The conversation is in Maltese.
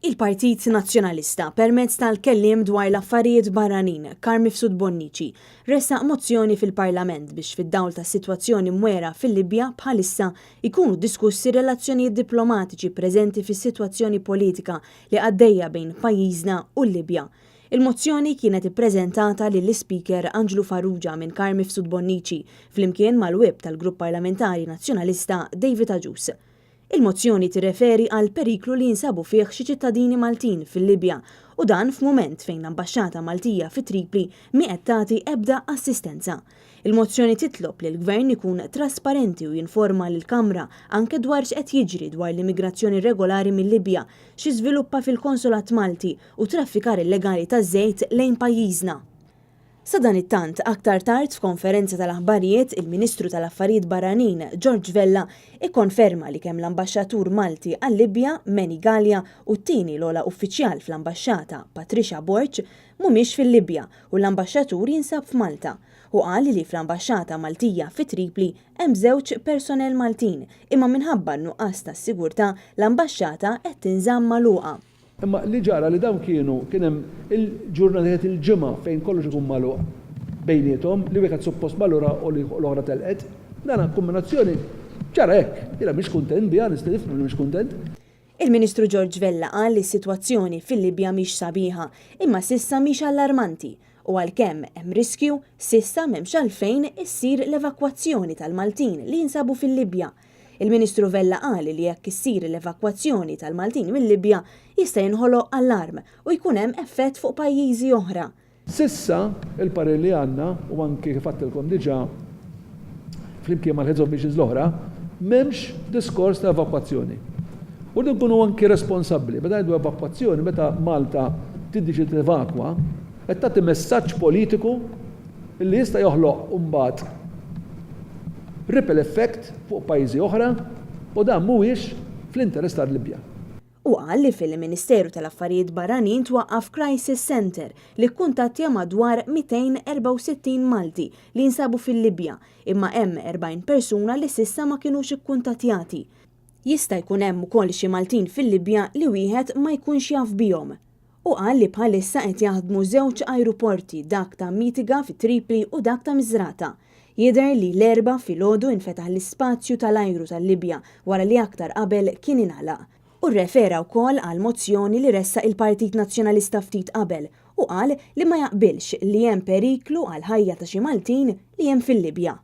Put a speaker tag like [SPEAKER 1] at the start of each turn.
[SPEAKER 1] Il-Partit Nazzjonalista, permezz tal-Kelliem dwar l-Affarijiet Barranin, Carm Mifsud Bonnici, ressaq mozzjoni fil-Parlament biex fid-dawl tas-sitwazzjoni mwegħra fil-Libja bħalissa jkunu diskussi r-relazzjonijiet diplomatiċi preżenti fis-sitwazzjoni politika li għaddejja bejn pajjiżna u l-Libja. Il-mozzjoni kienet ippreżentata lill-Ispeaker Anġlu Farrugia minn Carm Mifsud Bonnici flimkien mal-Whip tal-Grupp Parlamentari Nazzjonalista David Agius. Il-mozzjoni tirreferi għall-periklu li jinsabu fih xi ċittadini Maltin fil-Libja u dan f'mument fejn l-Ambaxxata Maltija fi Tripli mhi qed tagħti ebda assistenza. Il-mozzjoni titlob li l-Gvern ikun trasparenti u jinforma lill-Kamra anke dwar x'qed jiġri dwar l-immigrazzjoni irregolari mil-Libja, xi żviluppa fil-Konsolat Malti u traffikar illegali ta' żejt lejn pajjiżna. Sadanittant, aktar tard f'konferenza tal-aħbarijiet, il-Ministru tal-Affarijiet Barranin, George Vella, ikkonferma li kemm l-Ambaxxatur Malti għal-Libja, Manny Galea, u t-tieni l-ogħla uffiċjal fl-Ambaxxata, Patricia Borg, mhumiex fil-Libja u l-Ambaxxatur jinsab f'Malta. Hu qal li fl-Ambaxxata Maltija fi Tripli hemm żewġ personnel Maltin imma minħabba n-nuqqas ta' sigurtà l-Ambaxxata qed tinżamm magħluqa.
[SPEAKER 2] Imma li ġara li dawn kienu, kien hemm il-ġurnata kienet il-Ġimgħa fejn kollox ikun magħluq bejniethom, li wieħed suppost mar lura u l-oħra telqet. Dan kombinazzjoni ġara hekk. Jiena m'iniex kuntent biha, nista' nifhem li m'iniex kuntent.
[SPEAKER 1] Il-Ministru George Vella qal li s-sitwazzjoni fil-Libja mhix sabiħa, imma s'issa mhix allarmanti u għalkemm hemm riskju, s'issa m'hemmx għalfejn issir l-evakwazzjoni tal-Maltin li jinsabu fil-Libja. Il-Ministru Vella qal li jekk issir l-evakwazzjoni tal-Maltin mil-Libja jista' jinħoloq allarm u jkun hemm effett fuq pajjiżi oħra.
[SPEAKER 2] S'issa, il-parir li għandna, u anki kif għadtilkom diġà flimkien mal-Heads of Missions l-oħra, m'hemmx diskors ta' evakwazzjoni. U rridu nkunu anki responsabbli. Meta ngħidu evakwazzjoni, meta Malta tiddeċiedi tevakwa, qed tagħti messaġġ politiku li jista' joħloq imbagħad ripple effect fuq pajjiżi oħra u dan mhuwiex fl-interess tal-Libja.
[SPEAKER 1] Hu qal li fil-Ministeru tal-Affarijiet Barranin twaqqaf Crisis Centre li kkuntattja madwar 264 Malti li jinsabu fil-Libja imma hemm 40 persuna li s'issa ma kinux ikkuntattjati. Jista' jkun hemm ukoll xi Maltin fil-Libja li wieħed ma jkunx jaf bihom. Hu qal li bħalissa qed jaħdmu żewġ ajruporti, dak ta' Mitiga fi Tripli u dak ta' Misrata. Jidher li l-Erbgħa filgħodu infetaħ l-ispazju tal-ajru tal-Libja wara li aktar qabel kien ingħalaq. Hu rrefera wkoll għal mozzjoni li ressaq il-Partit Nazzjonalista ftit qabel u qal li ma jaqbilx li hemm periklu għall-ħajja ta' xi Maltin li hemm fil-Libja.